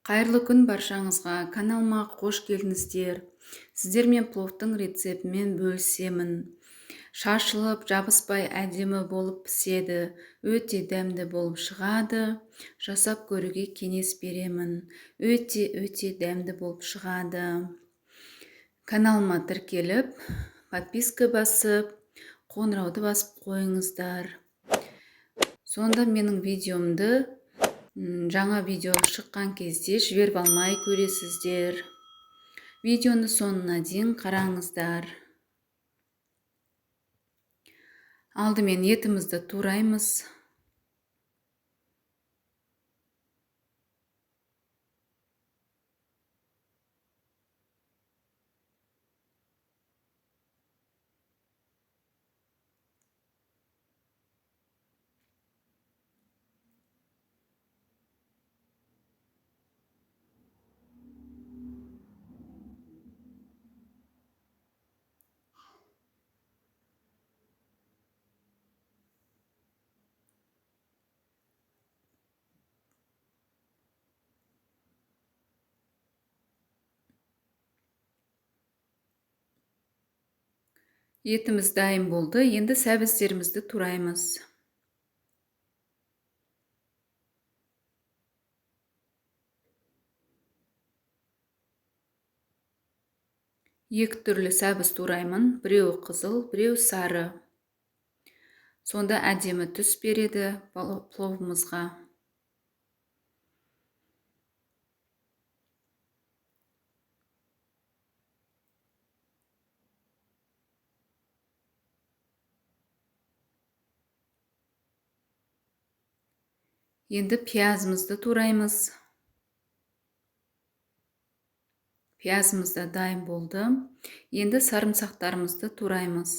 Қайырлы күн баршаңызға, каналыма қош келдіңіздер. Сіздермен пловтың рецептімен бөлісемін. Шашылып, жабыспай әдемі болып піседі, өте дәмді болып шығады. Жасап көруге кеңес беремін. Өте-өте дәмді болып шығады. Каналыма тіркеліп, подписка басып, қоңырауды басып қойыңыздар. Сонда менің видеомды жаңа видео шыққан кезде жіберіп алмай көресіздер. Видеоны соңына дейін қараңыздар. Алдымен етімізді тураймыз. Етіміз дайын болды. Енді сәбіздерімізді тураймыз. Екі түрлі сәбіз тураймын. Біреуі қызыл, біреуі сары. Сонда әдемі түс береді пловымызға. Енді пиязымызды тураймыз. Пиязымыз да дайын болды. Енді сарымсақтарымызды тураймыз.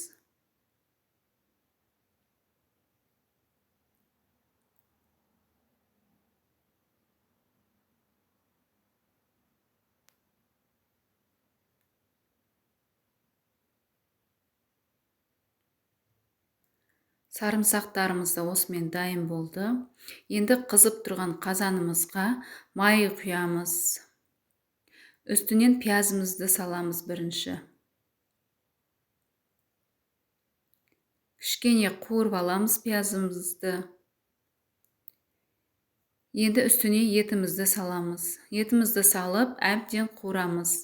Сарымсақтарымыз да осымен дайын болды. Енді қызып тұрған қазанымызға май құямыз. Үстінен пиязымызды саламыз бірінші. Кішкене қуырып аламыз пиязымызды. Енді үстіне етімізді саламыз. Етімізді салып, әбден қуырамыз.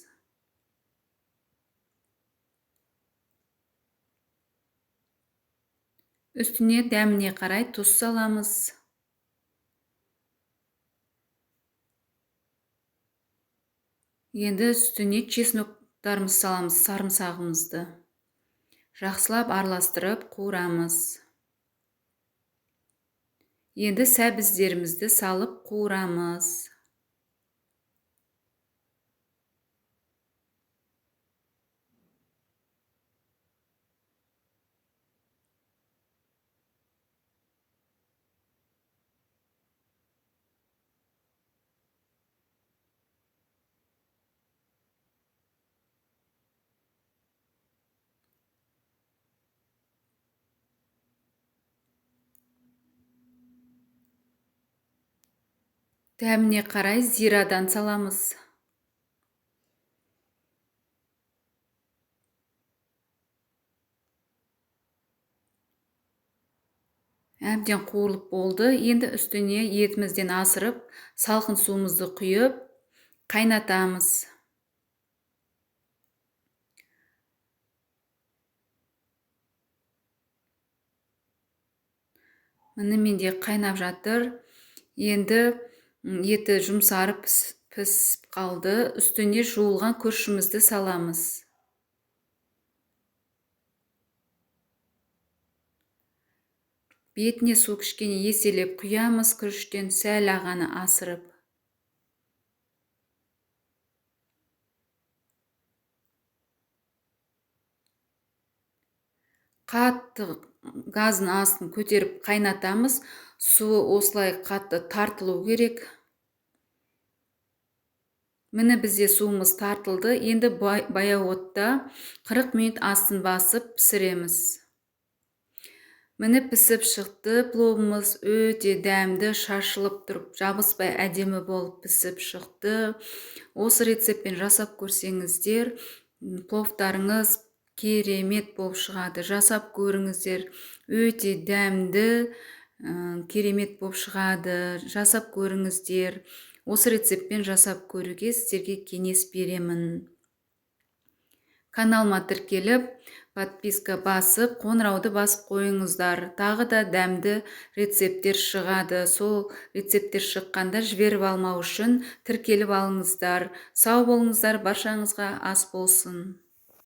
Үстіне дәміне қарай тұз саламыз. Енді үстіне чесноктарымызды саламыз, сарымсағымызды. Жақсылап араластырып қуырамыз. Енді сәбіздерімізді салып қуырамыз. Дәміне қарай зирадан саламыз. Әбден қуырылып болды. Енді үстіне етімізден асырып, салқын суымызды құйып, қайнатамыз. Міне менде қайнап жатыр. Енді еті жұмсарып пісіп қалды. Үстіне жуылған күрішімізді саламыз. Бетіне су кішкене еселеп құямыз, күріштен сәл ағаны асырып. Қатты газын астын көтеріп қайнатамыз. Суы осылай қатты тартылу керек. Міне бізде суымыз тартылды. Енді баяу отта 40 минут астын басып пісіреміз. Міне, пісіп шықты пловымыз. Өте дәмді, шашылып тұрып, жабыспай, әдемі болып пісіп шықты. Осы рецептпен жасап көрсеңіздер, пловтарыңыз керемет болып шығады. Жасап көріңіздер, өте дәмді, керемет болып шығады. Жасап көріңіздер. Осы рецептпен жасап көруге сіздерге кеңес беремін. Каналыма тіркеліп, подписка басып, қоңырауды басып қойыңыздар. Тағы да дәмді рецепттер шығады. Сол рецепттер шыққанда жіберіп алмау үшін тіркеліп алыңыздар. Сау болыңыздар, баршаңызға ас болсын!